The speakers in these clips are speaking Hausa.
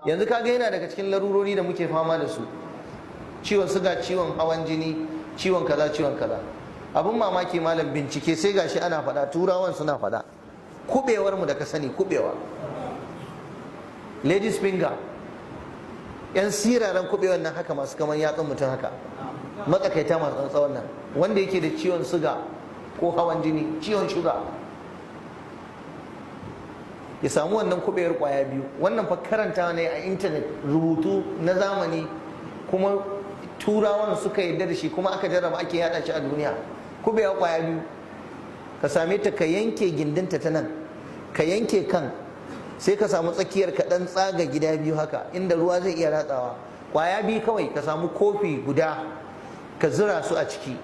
Yanzu kaga yana daga cikin larurori da muke fama da su: ciwon suga, ciwon hawan jini, ciwon kaza, ciwon kaza. Abun mamaki malam, bincike sai gashi ana faɗa, Turawan suna faɗa, kubewar mu da ka sani, kubewa, ladies finger, yan siraran kubewan nan haka, masu kaman yatsun mutum haka, matsakaita, masu tsawon nan, wanda yake da ciwon suga ko hawan jini, ciwon shuga, ya samu wannan kubewar kwaya biyu. Wannan fa karanta ne a intanet, rubutu na zamani, kuma Turawan suka yarda da shi, kuma aka jarraba, ake yada shi a duniya. Kubewa kwaya biyu ka same ta, ka yanke gindinta ta nan, ka yanke kan, sai ka samu tsakiyar, ka dan tsaga gida biyu haka, inda ruwa zai iya ratsawa. Kwaya biyu kawai, ka samu kofi guda, ka zura su a ciki,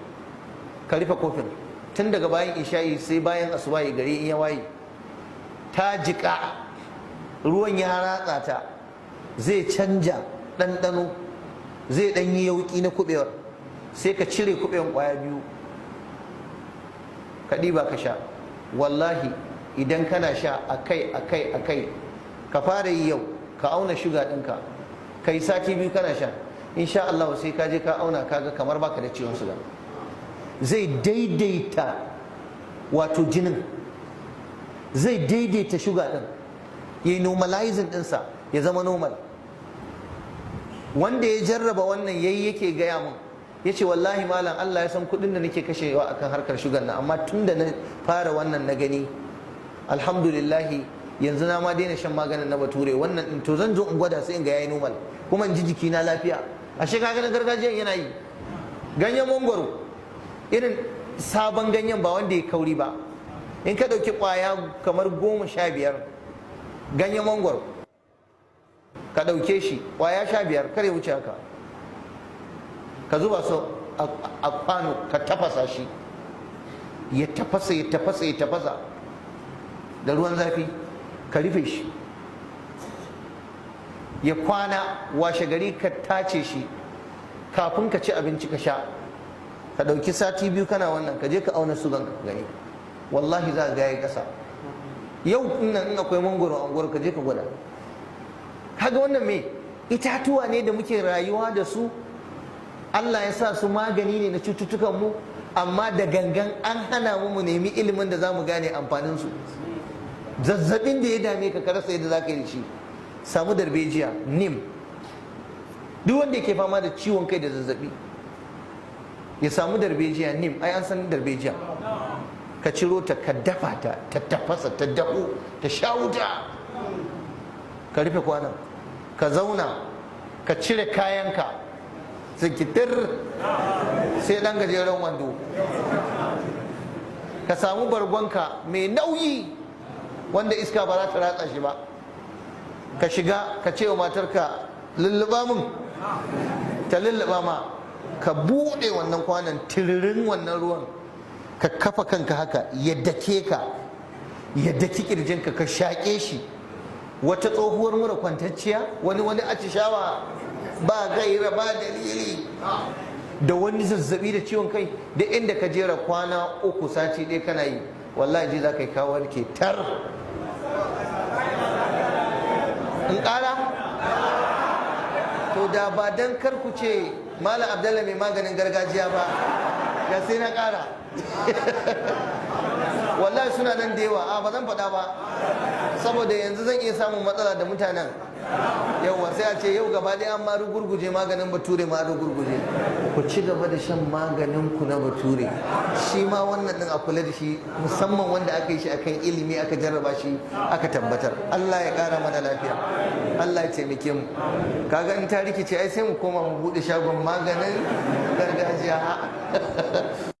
ka rufe kofin. Tun daga bayan isha'i sai bayan asubahi, gari in ya waye, ta jiƙa, ruwan ya ratsa ta, zai canja ɗanɗano, zai ɗan yi yauƙi na kuɓewar. Sai ka cire kuɓewar ƙwaya biyu, ka ɗiba ka sha. Wallahi idan kana sha akai akai akai, ka fara yi yau, ka auna shuga ɗinka, ka yi sati 2 kana sha, insha Allah sai ka je ka auna, kaga kamar baka da ciwon suga. Zai daidaita wato jinin, zai daidaita shuga ɗin, ya yi normalizing ɗinsa, ya zama normal. Wanda ya jarraba wannan yayi yake gaya mun, ya ce, "Wallahi malam, Allah ya san kuɗin da nake kashewa akan harkar shugan nan, amma tun da na fara wannan na gani, alhamdulillahi, yanzu na ma daina shan maganin na Bature. Wannan din to zan zo in gwada, sai in ga yayi normal, kuma in ji jikina lafiya." Ashe kaga na gargajiyan yana yi. Ganyen mangwaro, irin sabon ganyen, ba wanda ya kauri ba, in ka ɗauki ƙwaya kamar 15, ganyen mangwaro, ka ɗauke shi ƙwaya 15, kar ya wuce haka, ka zuba su a kwano, ka tafasa shi, ya tafasa, ya tafasa, ya tafasa da ruwan zafi, ka rufe shi ya kwana. Washe gari ka tace shi kafin ka ci abinci, ka sha. Ka ɗauki sati 2 kana wannan, ka je ka auna sugan ka gani, wallahi za ka ga ya ƙasa. Yau nan in akwai mangoro a unguwar, ka je ka gwada. Kaga wannan me itatuwa ne da muke rayuwa da su, Allah ya sa su magani ne na cututtukan mu, amma da gangan an hana mu mu nemi ilimin da za mu gane amfanin su. Zazzabin da ya dame ka, ka rasa yadda za ka yi da shi, samu darbejiya, neem. Duk wanda yake fama da ciwon kai da zazzabi, ya samu darbejiya, neem. Ai an san darbejiya. Ka ciro ta, ka dafa ta, ta tafasa, ta dahu, ta sha wuta, ka rufe kwanan, ka zauna, ka cire kayanka zikitir, sai dan gajeren wando, ka samu bargonka mai nauyi wanda iska ba za ta ratsa shi ba, ka shiga, ka ce wa matarka, "Lulluɓa mun." Ta lulluɓa ma, ka buɗe wannan kwanan, tiririn wannan ruwan, ka kafa kanka haka, ya dake ka, ya daki kirjinka, ka shaƙe shi. Wata tsohuwar mura kwantacciya, wani atishawa ba gaira ba dalili, da wani zazzabi da ciwon kai, da inda ka jera kwana 3, sati 1 kana yi, wallahi ji za ka yi ka warke tar. In ƙara? To da ba dan kar ku ce Malam Abdallah mai maganin gargajiya ba, ga sai na ƙara. Wallahi suna nan da yawa, a ba zan faɗa ba, saboda yanzu zan iya samun matsala da mutanen. Yauwa, sai a ce yau gaba ɗaya an ma rugurguje maganin Bature, ma rugurguje. Ku ci gaba da shan maganin ku na Bature, shi ma wannan din a kula da shi, musamman wanda aka yi shi akan ilimi, aka jarraba shi, aka tabbatar. Allah ya ƙara mana lafiya, Allah ya taimake mu. Kaga in ta rikice, ai sai mu koma mu buɗe shagon maganin gargajiya.